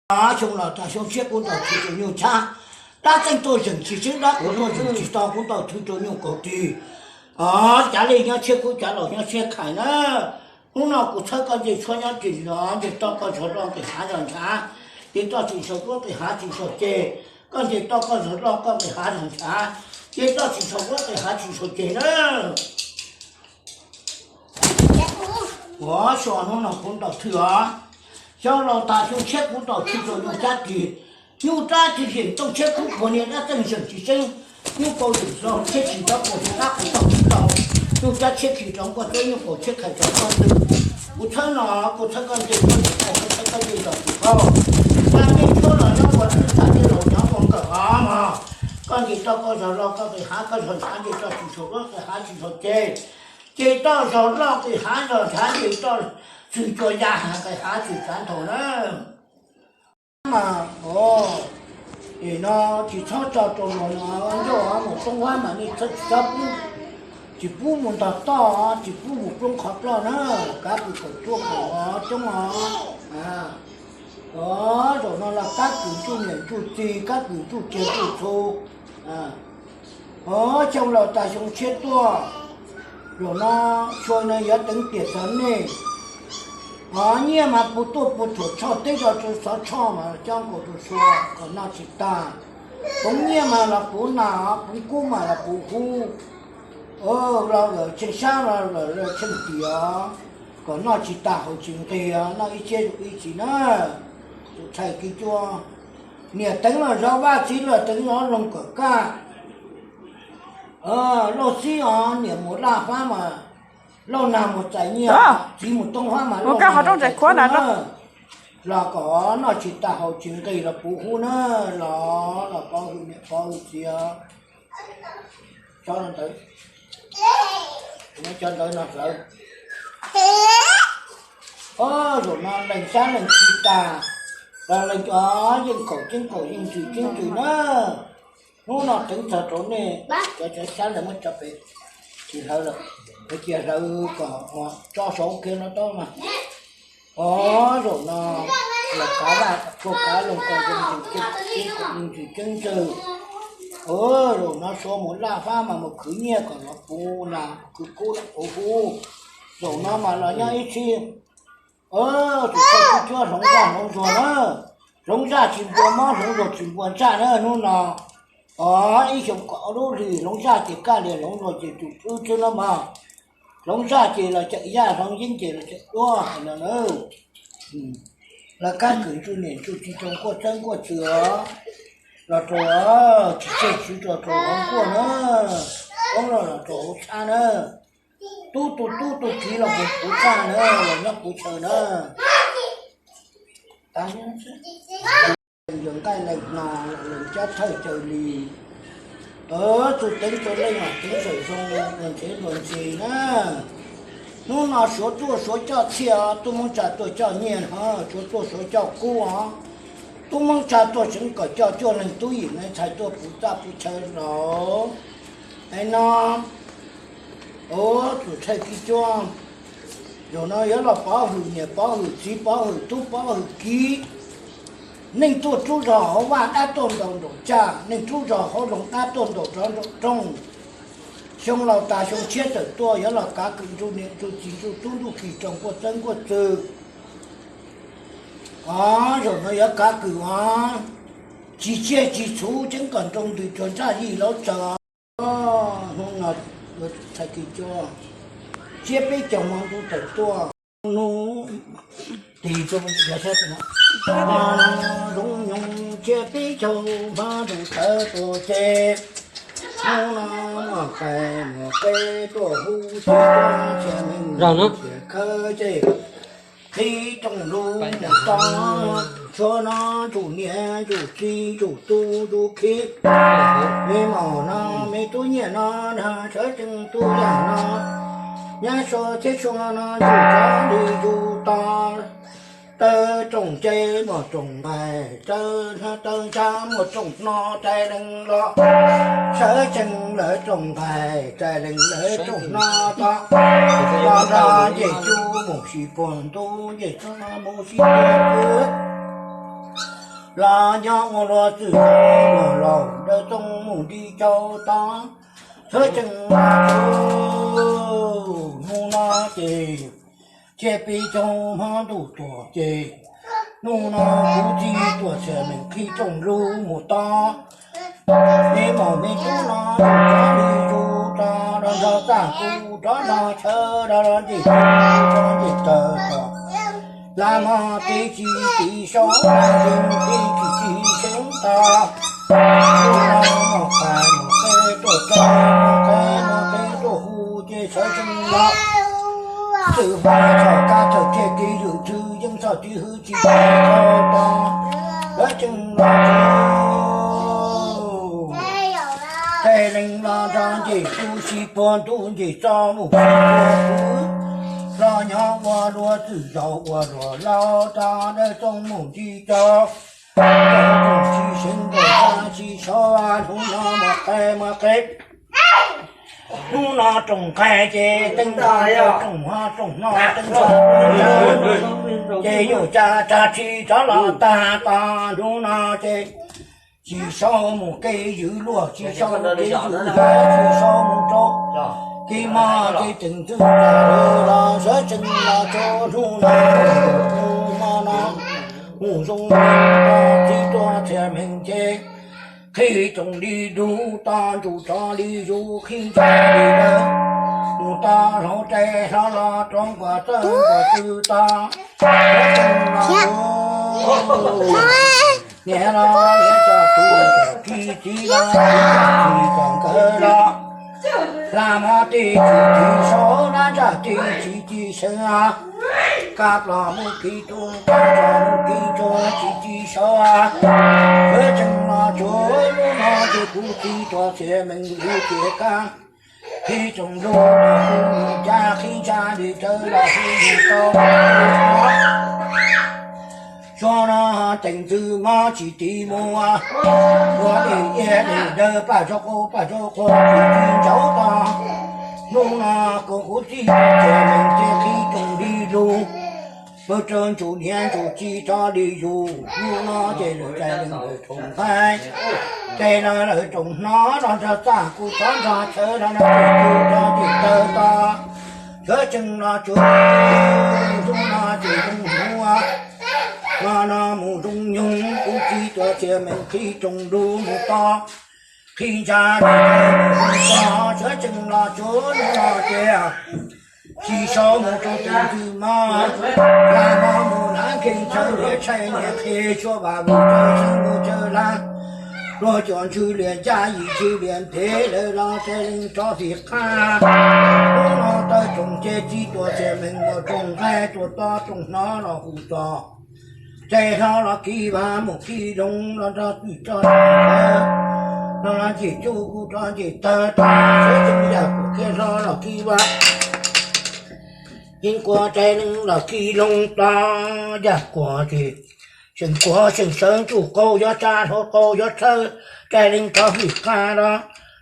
Xyoo los tas xyoo tshiab kuv ntaus thwv rau nyuj chab, dab txeej tuaj zeem tsis tseeb, dab kuv tuaj zeem tsis tau, kuv ntaus thwv rau nyuj kaus tig. Cav li nyob tshiab kub, cav laus nyob tshiab khais na. Hnub no kuv txhawb koj nce tshuab nyob ris zos, nce toj koj zog loj nqis hav zog ntshav, nce toj tsis saum duab nqis hav tsis saum ceg. Koj nce toj koj zog loj koj nqis hav zog ntshav, nce toj tsis saum duab nqis hav tsis saum ceg na. Ua xyoo hnub no kuv ntaus thwv os, xyoo laus tas xyoo tshiab kuv ntaus thwv rau nyuj chab tig. Nyuj rab tig yeem tooj tshiab kub puag niag dab txeej zeem tsis tseeb, nyuj kaus yeem hlo tshiab tsis rov puas tus dab kuv tau kuv tau. Nyuj chab tshiab khi rov nkuaj txeeb, nyuj kaus tshiab khais rov nkuaj twg. Kuv txhawb no, kuv txhawb koj nce tshuab ris taij, kuv txhawb koj nce zos ris qaug. Koj nce tshuab los nyob ua twb tag, nce laus nyob ua nkawm os mog. Koj nce toj koj zog loj koj nqis hav koj zog ntshav, nce toj tsis saum duab nqis hav tsis saum ceg. Nce toj zog loj nqis hav zog ntshav, nce toj txwm cua ya hav nqis hav txwm txav nthaum na. Mas, es no tsis txhob tso rau luag no ncauj mus poob vab mas nej txhob tsis txhob pub, tsis pub mus ntog toj, tsis pub mus poob qhov ploj na. Kab kwm kaum cuaj kaum coob os. Zaum no los kab kwm ntsuj niam ntsuj txiv, kab kwm ntsuj kiag ntsuj txhu. Xyoo laus tas xyoo tshiab tuaj, zaum no xyoo no yuav teev tiam txog nej. Nyiaj mas puv tuaj puv thuam, tshoj teb zog xov tshoj mas coj nkaus rau sua kom noj tsis tag. Puv nyiaj mas los puv nas, puv kub mas los puv hub, los tsheej sab los tsheej tiam, kom noj tsis tag haus tsis nqig, noj ib txhiab ib txhis na. Tus txhais kiv cua, niam teev los zov vaj, txiv los teev zov loog kom kaj. Lauj xib os, niam mus laj fab mas lauj nag mus txais nyiaj, txiv mus tooj fab mas lauj nag mus txais kub na. Los kom noj tsis tag haus tsis nqig los puv hub na. Los los pov hwm niam pov hwm txiv os. Cov ntawd, cov ntawd no lawv, zaum no lees sab lees tsis tag, los lees cov yeej kaum ceeb kaum yeej ntws ceeb ntws na. Hnub no teev txog rau nej, cov cov sab lawv muab tso pem, tsis hlawv lawm, cia hlawv kom tso saud kiag no tau mas. Os, zaum no los kav vaj tsuag kav loog kom zoo ntws ceeb ntws, zaum no Suav mus laj fab mas mus khwv nyiaj kom los puv nas, khwv kub los puv hub. Zaum no mas los nyob ib txhis, tus txhais kiv cuab hloov zaj hloov zuag na. Hloov zaj tsis npua mob, hloov zuag tsis npua ntsaj na hnub no. Os, ib xyoos kom ob lub hlis hloov zaj ces kaj li, hloov zuag ces tsum tswb xwb no mas. Hloov zaj ces los cawm yaj, hloov yeeb ces los cawm duab hais no na. Los kab kwm ntsuj niam ntsuj txiv rau nkuaj txeeb nkuaj txwm os. Los rau tsis tseg tsis rau rau hauv nkuaj na. Koob los los rau hauv txhab na. Tub tus tub tus kiv los puv txaj na, los nyob puv chaw na. Yuav nqaij lees hno, lees cab thawj caw li. Txuj teev txuj leej mas teev txawm zoo, luag ntxhi luag ntxhi na. Hnub no Suav tuaj Suav coj txhiaj, tub Hmoob Tsa tuaj coj nyiaj no, Suav tuaj Suav coj kub os. Tub Hmoob Tsa tuaj tseev kom coj cuaj leeg tub yim neev txhais tuaj puv txaj puv chaw los. Es no, tus txhais kiv cuab, zaum no yuav los pov hwm niam pov hwm txiv pov hwm tub pov hwm kiv. Neej tuaj rub zog hauv vaj dab tuaj ntaus nraum caj, neej rub zog hauv loog dab tuaj ntaus rov nraum rooj. Xyoo laus tas xyoo tshiab tawm tuaj yuav los kav kwm ntsuj niam ntsuj txiv ntsuj tub ntsuj kiv rau nkuaj txeeb nkuaj txwm. Os, zaum no yuav kav kwm os, tsis tsiaj tsis txhuv tseeb kom nroo ntws cuag ntsaj yij laub tsaws. Hnub no txhais kiv cuab, tsiab peb caug hmo ntuj tawm tuaj. Hnub tig rau, zoov nyoog tsiab peb caug hmo ntuj tawm tuaj ces, hnub no muaj qais muaj qe tuaj hu tib tug tsiaj neeg tsiaj khawb ces, qhib rooj lub mus tod, tshuav no ntuj niam ntuj txiv ntuj tub ntuj kiv, me mom no me tub nyiaj no, sawv tsees tub yaj no, nyab sua thiab sua no ntuj tod li ntuj tod. Taw rooj nce muaj rooj nqaij, taw hnab taw ntsab muaj rooj hno, rais lees los sawv tsees lawv rooj nqaij, rais lees lawv rooj hno tod. Los nrog ncej cub mus sib puag ntuj, ncej cub mus sib puag kwv. los nyob ua luag txwm zos uas laus dawb tooj mus nti cau tod, sawv tsees los hnub no ces thiaj pib caug hmo ntuj tuaj ces hnub no kuv txiv tuam txhiaj meem qhib rooj lug mus tod. Peb maum me tub no mus rov lwm zus tod, rov nrog txaj kuv rov nrog chaw rov los nce tawg rov nce tawg tod. Lam mog tib tsis tsis sau, lam ntees tib tsis tsis seev tod. Hnub no mos qais mos qe tuaj tso, mos qe mos qe tuaj hu ces sawv tsees los. Txwm vaj txhom kab txhawm thiaj kev ywm txwv yeej txhom tsis hwv tsis tau tod, sawv tsees los. Tej leeg los nrog nce tu si puag ntuj nce txo mus puag kwv, los nyob ua luag txwm zos uas luag laus tod dawb tooj mus nti cau. Tsis seev ntawm txaj tsis sau, hnub no mos qe mos qe. Hnub no rooj nqaij ces teeb nqaij, rooj ho rooj no teeb nqaij, ces yuav tsa tsa tsis rov los tag tod. Hnub no ces tsis sau mus kev ywm luag, tsis sau mus kev ywm hlav, tsis sau mus rau kev mog kev teem ntxwv ntag los sawv tsees los rau hnub no. Hnub no mus zoo txiv tuam txhiaj meem ces qhib rooj li lug tod, ntsug tso li zus, qhib ntsa li lawm, mus tod hlau rais hlo los rau nkuaj txawj nkuaj tw tod. Niam los niam cov tub, txiv txiv los txiv cov nkawd los, lam mog tib tsis tsis sau, lam ntsaj tib tsis tsis seev, kab plos mus kev roo, kab plos mus kev roo tsis tsis sau. Sawv tsees los tsuav hnub no ces kuv txiv tuam txhiaj meem lug tias kab, qhib rooj lug los hu mus cas, qhib ntsa li rawv los hu mus tau. Suav no teem ntxwv mob tsis tiv mus, ua li iab li dawb paj zaub qaub paj zaub qua tsis tsis ntsaub tod. Hnub no kuv kuv txiv tuam txhiaj meem ces qhib rooj li lug, pawg raws ntsug niam ntsug txiv tso li zus. Hnub no ces lawv txais leej lawv rooj nqaij, ces lawv lawv rooj hno los nrog txaj kuv rov nrog chaw los nrog txwm tug rov nce tawg tod. Sawv tsees los tsuav hnub no ces zoo hnub, no no mus zoo nyoog, kuv txiv tuam txhiaj meem qhib rooj lug mus tod, qhib ntsa li mus tod. Sawv tsees los tsuav hnub no ces tsis sau mus rau teem ntxwv mog, lam mog mus lam nkees chaw niam tshaib niam qhe, tshuav vam vwm tsawv xeeb vwm tsawv lag, luag cuam ntshw liam ncaj yim ntshw liam ntev lawm los txais leej rov fim qab. Hnub no tawg rooj ces txiv tuam txhiaj meem muaj rooj nqaij tuaj tod, rooj hno los hu txog, ces hlo los kiv vaj mus kiv loog los nrog txwm rog, no los nce cuj kuv rov nce tawg tod. Sawv tsees yam kuam kiag hlo los kiv vaj, yeej kuam txais leej los kiv loog tod. Yam kuam ces tseem kuam tseem sawv ntsuj qaug yuav tsa, hlauv qaug yuav txhawb, txais leej rov fim qab los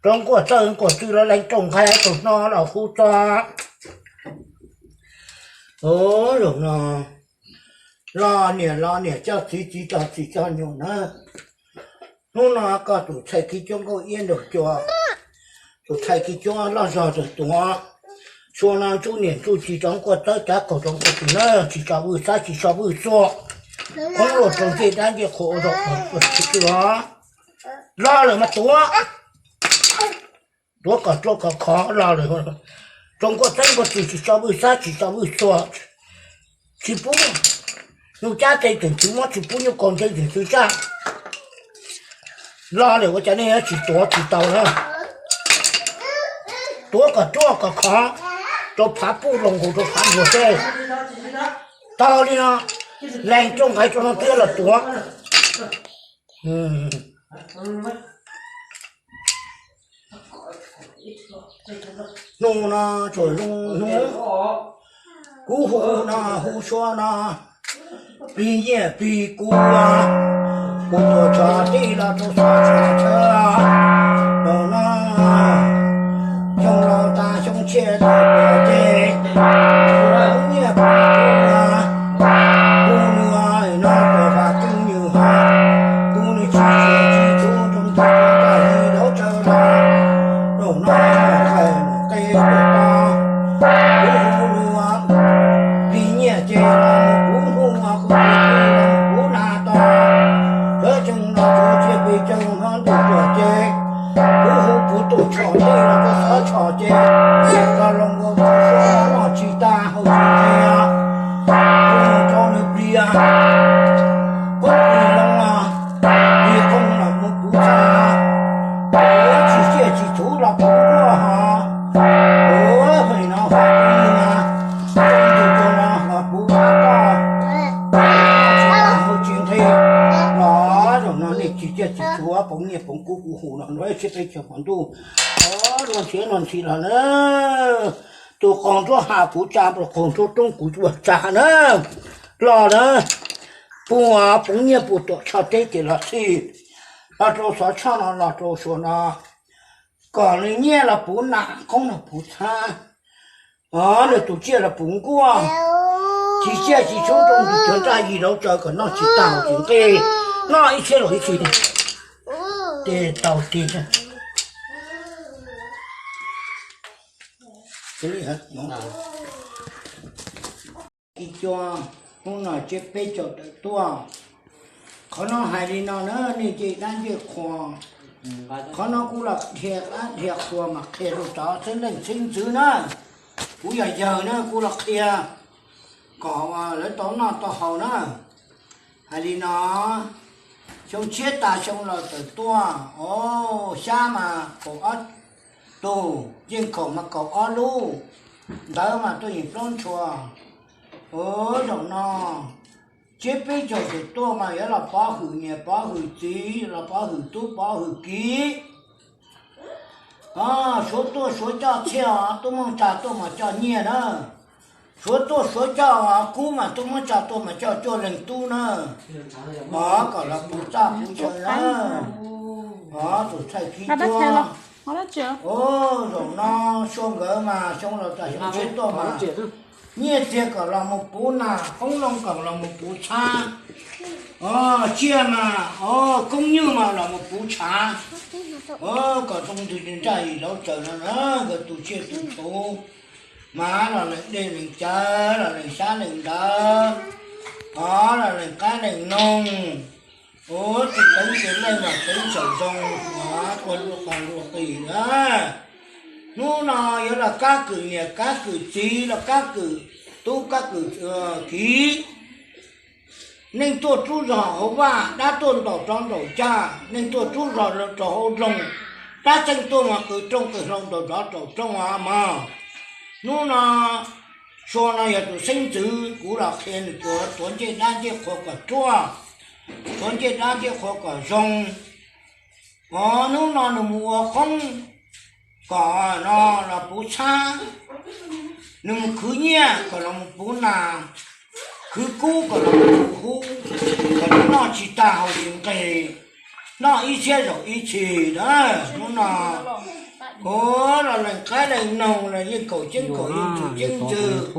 rau nkuaj txawj nkuaj tw los leej rooj nqaij rooj hno los hu txog. Ua zaum no los niam los niam coj txiv, txiv coj txiv coj nyuam na. Hnub no koj tus txhais kiv cuab nkauj iab nraug cua, tus txhais kiv cuab loj zog tawg tuav, suav no ntsuj niam ntsuj txiv rov nkuaj txawb cav kaum rov nkuaj tw na, tsis tso vwj xab tsis tso vwj xuaj, qoob luaj rau ncej dab ncej qhuav ua zaum tsis tw os. Los lawm mas tuav, tuav kom dlua kom khov los lawm. Rau nkuaj txawb nkuaj tw tsis tso vwj xab tsis tso vwj xuaj, tsis pub nyuj cab tes teem txwv mob, tsis pub nyuj kaus ntse teem txwv tsaj. Los lawm ua cas nej tsis tuav tsis tau na? Tuav kom ruaj kom khov, rau phav puj los nkaus rau phav ntuag xwb. Tau li no, leej rooj nqaij rau no thiab los tuav. Hnub no tsuas zoo hnub, kuv hu no hu suav no, plig nyiaj plig kub, kuv tuaj txog tij los rau txog txog chaw no, xyoo laus tas xyoo tshiab tas pem ces, kuv nyiaj kuv kub, kuv nws no tuaj vam kwv nws hov. Tsis ciaj tsis txhua poov nyiaj poov kub kuv hu no, ib txhiab peb caug hmo ntuj, o, luag ntxhi luag ntxhi los na. Tus qaug nruab hav kuv tsa, tus qaug nruab roob kuv ua tsa na. Los na, puag poov nyiaj puag tuam tshoj teb ces los txhij, los rau xov tshoj no, los rau suav no, kom nws nyiaj los puv nas, qoob los puv txhab, o, nws tus tsiaj los puv nkuaj. Tsis ciaj tsis txhua rau tus cov nraj yim lauv tsaws kom noj tsis tag tsis nqig, noj ib txhiab los ib txhis. Ces tau tiag. Ib cuab, hnub no tsiab peb caug tawm tuaj. Qhov no hais li no na, nej ncej dab ncej qhua, qhov no kuv los dhia dab dhia qhua mas qhia rau cov xeeb leej xeeb ntxwv na. Kuv yog yawg na, kuv los qhia kom lawv tau noj tau haus na. Hais li no, xyoo tshiab tas xyoo laus tawm tuaj, o, xyab mas kaum ob tug, yeej khaum mas kaum ob lub, ntawv mas tuaj yeem plaub ntshua. Zaum no tsiab peb caug tawm tuaj mas yuav los pov hwm niam pov hwm txiv, los pov hwm tub pov hwm kiv. Suav tuaj suav coj txhiaj os, tub muab tsa tuaj mas coj nyiaj na. Suav tuaj suav coj kub mas tub muab tsa tuaj mas coj cuaj leeg tub na. Os, kom los puv txaj puv chaw na. Os, tus txhaij kib cuab. Zaum no xyoo nkawd mas xyoo laus tas xyoo tshiab tuaj mas nyiaj txiag kom los mus puv nas, qoob loo kom los mus puv txhab. Os, tsiaj mas, os, koob nywj mas los mus puv tshav. Os, kom zoo ntws nraj yim lauv tsaws no na, nkawd tus tsiaj tus txhu mas los lees dej lees cawv, los lees xyab lees ntawv, os, los lees qaib lees noog. Ua tus teev tus leej mas teev txawm zoo, ua luag qos luag qis na. Hnub no yuav los kab kwm niam kab kwm txiv, los kab kwm tub kab kwm kiv. Neej tuaj rub zog hauv vaj, dab tuaj ntaus rov ntaus caj, neej tuaj rub zog rau hauv loog, dab txeej tuaj mas qw rooj qw hlau ntaus zov rau rooj os mog. Hnub no, sua no yog tus xeeb ntxwv, kuv los qhia nws tuav ncej dab ncej qhua kom ruaj, tuav ncej dab ncej qhua kom zoo. Os, hnub no nws mus ua qoob kom no los puv txhab, nws mus khwv nyiaj kom los mus puv nas, khwv kub kom los mus puv hub, kom nws noj tsis tag haus tsis nqig, noj ib txhiab zaum ib txhis na. Hnub no, os, los lees qaib lees noog los yeej kaum ceeb kaum yeej tus ceeb ntxwg,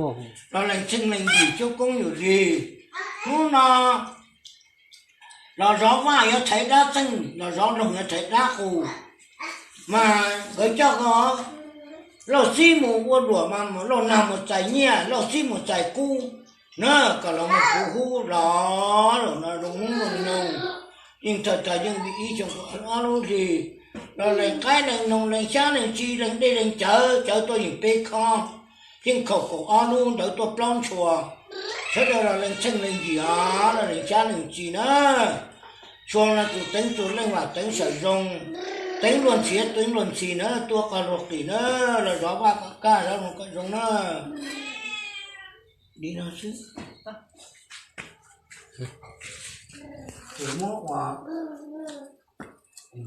los lees txheej lees yim cuab koob yus li. Hnub no los zov vaj yuav thaiv dab txeej, los zov loog yuav thaiv dab qus, mas nkawd coj ko lauj xib mus ua luam mas lauj nag mus txais nyiaj, lauj xib mus txais kub na, kom los mus puv hub los, los no zoo hnub zoo nyoog, yeej txawm tas yeej li ib xyoo ob lub hlis, los lees qaib lees noog lees xyab lees ntsis lees dej lees cawv, cawv tuaj yeem peb khob, yeej khaum kaum ob lub ntawd tuaj plaub ntshua, sawv daws los lees txheej lees yim os, los lees xyab lees ntsis na. Sua no tus teev tus leej mas teev sawm zoo, teev luag ntxhi teev luag ntxhi na, tuav qos luag qis na, los zov vaj kom kaj zov loog kom zoo na. Li no xwb. Ces muab ua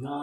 no.